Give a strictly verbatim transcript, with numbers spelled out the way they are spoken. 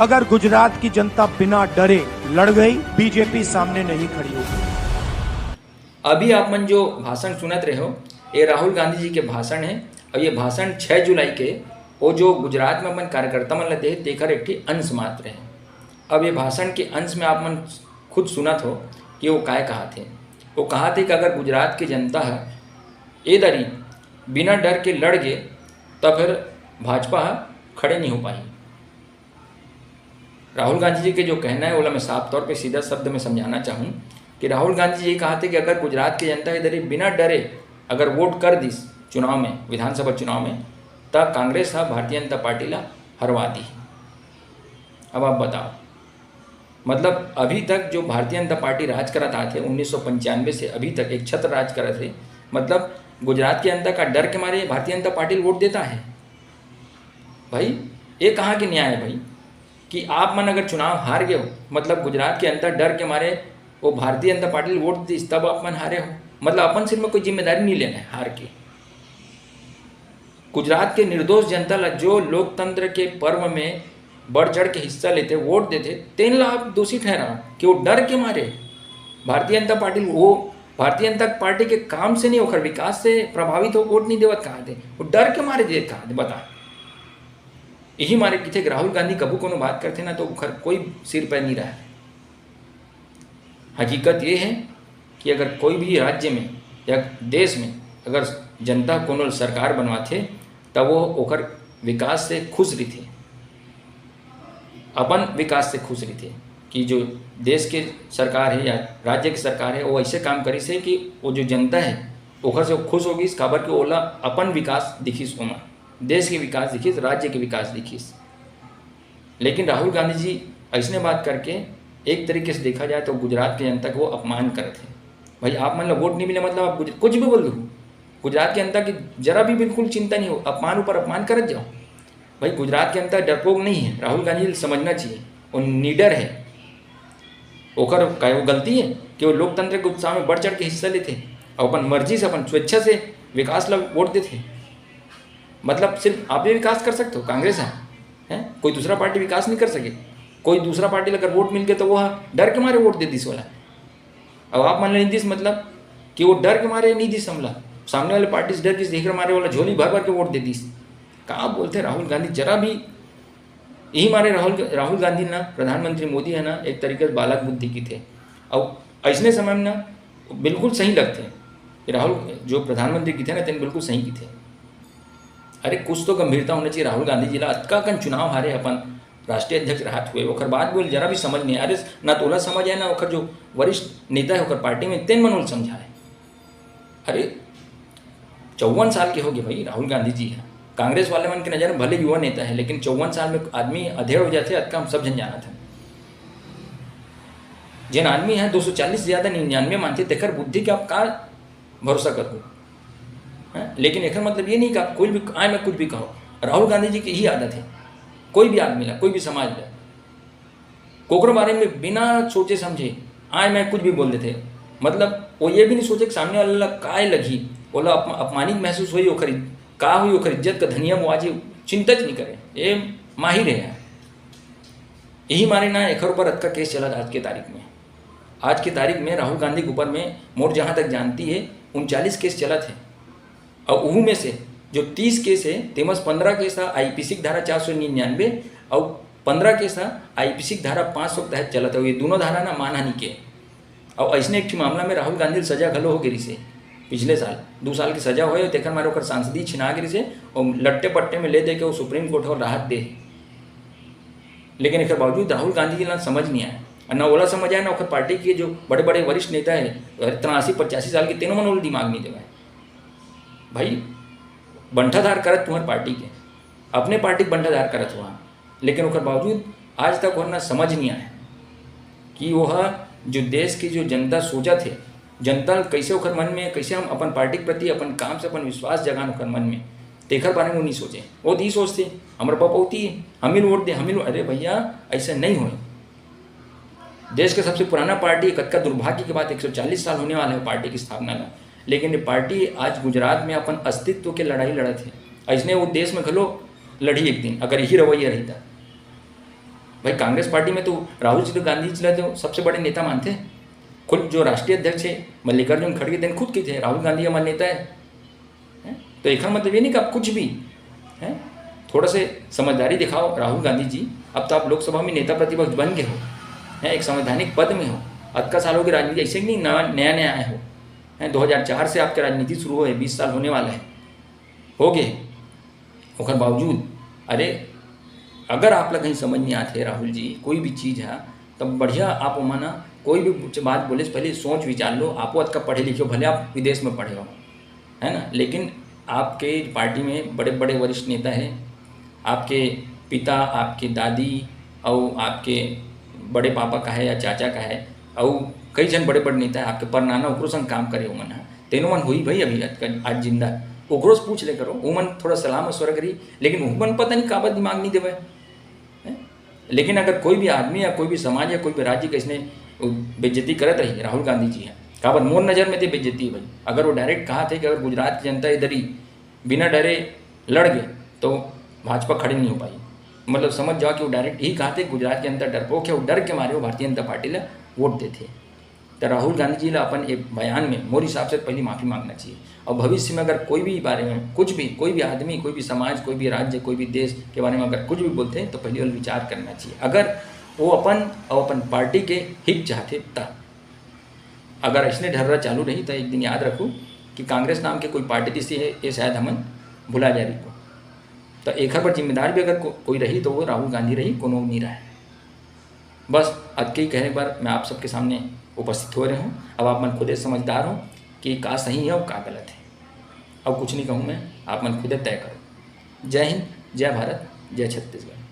अगर गुजरात की जनता बिना डरे लड़ गई, बीजेपी सामने नहीं खड़ी होगी। अभी आप मन जो भाषण सुनत रहे हो, ये राहुल गांधी जी के भाषण है। और ये भाषण छः जुलाई के वो जो गुजरात में अपन कार्यकर्ता मन ल दे, तेकर एक ठी अंश मात्र है। अब ये भाषण के अंश में आप मन खुद सुनत हो कि वो काय कहा थे। वो कहा थे कि अगर गुजरात के जनता है ए दरी बिना डर के लड़ गे, तब फिर भाजपा ह खड़े नहीं हो पाही। राहुल गांधी जी के जो कहना है, ओला मैं साफ तौर पे सीधा शब्द में समझाना चाहूँ कि राहुल गांधी जी ये कहा थे कि अगर गुजरात के जनता इधर ही बिना डरे अगर वोट कर दिस चुनाव में, विधानसभा चुनाव में, तब कांग्रेस हा भारतीय जनता पार्टी ला हरवा दी। अब आप बताओ, मतलब अभी तक जो भारतीय जनता पार्टी राज करत आत हे उन्नीस सौ पंचानवे से अभी तक एक छत्र राज करत हे, मतलब गुजरात के जनता का डर के मारे भारतीय जनता पार्टी ल वोट देता है? भाई, ये कहाँ के न्याय है भाई कि आप मन अगर चुनाव हार गए हो, मतलब गुजरात के जनता डर के मारे वो भारतीय जनता पार्टी ल वोट दिस, तब आप मन हारे हो, मतलब अपन सिर में कोई जिम्मेदारी नहीं लेना है हार के। गुजरात के निर्दोष जनता ला जो लोकतंत्र के पर्व में बढ़ चढ़ के हिस्सा लेते, वोट देते, तेन ला आप दोषी ठहराओ कि वो डर के मारे भारतीय जनता पार्टी, वो भारतीय जनता पार्टी के काम से नहीं, ओकर विकास से प्रभावित हो वोट नहीं देवत कहा थे, वो डर के मारे देत कहा थे। बता, यही मारे किथे कि राहुल गांधी कभू कोनो बात करते ना तो ओकर कोई सिर पैर नहीं रहा। हकीकत ये है कि अगर कोई भी राज्य में या देश में अगर जनता कोनो सरकार बनवाथे, तब वो ओकर विकास से खुश रहिथे, अपन विकास से खुश रहिथे कि जो देश के सरकार है या राज्य के सरकार है, वो ऐसे काम करिस है कि वो जो जनता है ओकर से खुश होगिस, काबर कि ओला अपन विकास दिखिस, ओमा देश के विकास दिखिस, राज्य के विकास दिखिस। लेकिन राहुल गांधी जी ऐसने बात करके एक तरीके से देखा जाए तो गुजरात के जनता को अपमान करत हे। भाई, आप मन ला वोट नहीं मिले, मतलब आप गुज-, कुछ भी बोल दो, गुजरात के जनता की जरा भी बिल्कुल चिंता नहीं हो, अपमान ऊपर अपमान करत जाओ। भाई, गुजरात के जनता डरपोक नहीं है, राहुल गांधी जी समझना चाहिए, वो निडर है। ओकर का वो गलती है कि वो लोकतंत्र के उत्साह में बढ़ चढ़ के हिस्सा लेते हैं और अपन मर्जी से, अपन स्वेच्छा से विकास ला वोट देते हैं? मतलब सिर्फ आप ही विकास कर सकते हो, कांग्रेस है, हैं? कोई दूसरा पार्टी विकास नहीं कर सके। कोई दूसरा पार्टी अगर वोट मिल गया तो वो डर के मारे वोट दे दिस वाला। अब आप मन ला नहीं दिस, मतलब कि वो डर के मारे नहीं दिस हमला, सामने वाले पार्टी से डर के देख मारे वाला झोली भर भर के वोट दे दिस। का बोलते राहुल गांधी, जरा भी यही मारे राहुल राहुल गांधी ना, प्रधानमंत्री मोदी है ना, एक तरीके से बालक बुद्धि की थे। और ऐसने समय में ना बिल्कुल सही लगते हैं कि राहुल जो प्रधानमंत्री की थे ना, तेन बिल्कुल सही की थे। अरे, कुछ तो गंभीरता होना चाहिए। राहुल गांधी जी ला अतका कन चुनाव हारे, अपन राष्ट्रीय अध्यक्ष रहत हुए, ओकर बाद बोल जरा भी समझ नहीं। अरे, ना तोला समझ आए, ना ओकर जो वरिष्ठ नेता है ओकर पार्टी में, तेन मन ल समझाए। अरे, चौवन साल के हो गए भाई राहुल गांधी जी है। कांग्रेस वाले मन के नजर में भले युवा नेता है, लेकिन चौवन साल में आदमी अधेड़ हो जाते, अतका हम सब जन जानत हन। जेन आदमी है दो सौ चालीस से ज्यादा निन्यानवे मानते, तेकर बुद्धि के आप का भरोसा करबो? हैं? लेकिन एकर मतलब ये नहीं कि आप कोई भी आए में कुछ भी कहो। राहुल गांधी जी की यही आदत है, कोई भी आदमी ला, कोई भी समाज ला, कोकरो बारे में बिना सोचे समझे आए मैं कुछ भी बोल देते। मतलब वो ये भी नहीं सोचे कि सामने वाला ला काय लगी, ओला अप-, अपमानित महसूस होई, ओकर इज-, का हुई, ओकर इज्जत का धनिया मुआजी चिंता च नहीं करे। ये माहिर है। यही मारे ना एकर ऊपर अतका केस चला आज के तारीख में। आज के तारीख में राहुल गांधी के ऊपर में मोर जहाँ तक जानती है उनचालीस केस चलत है। और उहू में से जो तीस केस है, तेमस पंद्रह केस है आईपीसी की धारा चार सौ निन्यानवे और पंद्रह केस है आईपीसी की धारा पाँच सौ के तहत चलत है। ये दोनों धारा ना मानहानि के। और ऐसने एक ठे मामला में राहुल गांधी ल सजा घलो हो गे रिसे पिछले साल, दू साल की सजा होए, तेकर मारे ओकर सांसदी छिना गे रिसे, और लट्टे पट्टे में ले दे के वो सुप्रीम कोर्ट ह राहत दे। लेकिन एकर बावजूद राहुल गांधी जी ला समझ नहीं आया, और ना ओला समझ आया, ना ओकर पार्टी के जो बड़े बड़े वरिष्ठ नेता है, इतना अस्सी पचासी साल के, तेनो मन ओला दिमाग नहीं देवे। भाई, बंटाधार करत तुम्हार पार्टी के, अपने पार्टी के बंटाधार करत हुआ, लेकिन ओकर बावजूद आज तक ओहर ना समझ नहीं आया कि वह जो देश की जो जनता सोचत हे, जनता कैसे ओकर मन में, कैसे हम अपन पार्टी के प्रति अपन काम से अपन विश्वास जगान ओकर मन में, तेकर बारे में वो नहीं सोचे। वो तो यही सोचते, "हमर पपौती है, हम ही वोट दे, हम ही।" अरे भैया, ऐसे नहीं होए। देश के सबसे पुराना पार्टी, कतका दुर्भाग्य की बात, एक सौ चालीस साल होने वाला है पार्टी की स्थापना का, लेकिन ये पार्टी आज गुजरात में अपन अस्तित्व के लड़ाई लड़त है। ऐसने वो देश में घलो लड़ी एक दिन, अगर यही रवैया रहता। भाई, कांग्रेस पार्टी में तो राहुल जी तो गांधी जी ला तो सबसे बड़े नेता मानथे। खुद जो राष्ट्रीय अध्यक्ष हे मल्लिकार्जुन खड़गे, तेन खुद कहिथे, "राहुल गांधी हमार नेता हे।" हैं? तो एकर मतलब ये नहीं कि आप कुछ भी, हैं? थोड़ा से समझदारी दिखाओ राहुल गांधी जी। अब तो आप लोकसभा में नेता प्रतिपक्ष बन गए हो, हैं? एक संवैधानिक पद में हो। अतका सालों की राजनीति ऐसे नहीं नया, नया, नया आए हो, हैं? दो हज़ार चार से आपके राजनीति शुरू हुए, बीस साल होने वाला है, हो गए। ओकर बावजूद, अरे, अगर आप ला कहीं समझ नहीं आते राहुल जी, कोई भी चीज़ है, तब बढ़िया आप ओमा ना कोई भी बात बोले से पहले सोच विचार लो। आपो अतका पढ़े लिखे हो, भले आप विदेश में पढ़े हो, है ना, लेकिन आपके पार्टी में बड़े-बड़े वरिष्ठ नेता हैं, आपके पिता, आपके दादी अउ आपके बड़े पापा का है या चाचा का है, अउ कई झन बड़े-बड़े नेता है आपके परनाना, ओकरो संग काम करे उमन ह, तेनो मन होही भाई अभी आज, आज जिंदा, ओकरो से पूछ ले करो, उमन थोड़ा सलाह मशवरा करी, लेकिन उमन पता नहीं काबर दिमाग नहीं देवे, हैं? लेकिन अगर कोई भी आदमी या कोई भी समाज या कोई भी राज्य के इसने बेइज्जती करत रही राहुल गांधी जी है, काबर मोर नज़र में ते बेइज्जती है भाई। अगर वो डायरेक्ट कहा थे कि अगर गुजरात की जनता इधर ही बिना डरे लड़ गए तो भाजपा खड़ी नहीं हो पाई। मतलब समझ जाओ कि वो डायरेक्ट ही कहा थे, गुजरात की जनता डरपोक है, वो डर के मारे वो भारतीय जनता पार्टी ला वोट देते। तो राहुल गांधी जी ला अपन एक बयान में मोर हिसाब से पहली माफ़ी मांगना चाहिए। और भविष्य में अगर कोई भी बारे में कुछ भी, कोई भी आदमी, कोई भी समाज, कोई भी राज्य, कोई भी देश के बारे में अगर कुछ भी बोलते हैं तो पहली बार विचार करना चाहिए, अगर वो अपन और अपन पार्टी के हित चाहते तब। अगर ऐसने ढर्रा चालू रही तो एक दिन याद रखो कि कांग्रेस नाम के कोई पार्टी दिसी है, ये शायद हमन भुला जा रही को। तो एक बार जिम्मेदार भी अगर को, कोई रही तो वो राहुल गांधी रही, कोनो नहीं रहा है। बस अतके ही कहने पर मैं आप सबके सामने उपस्थित हो रहे हूँ। अब आप मन खुदे समझदार हो कि का सही है और का गलत है। अब कुछ नहीं कहूँ मैं, आप मन खुदे तय करो। जय हिंद, जय भारत, जय छत्तीसगढ़।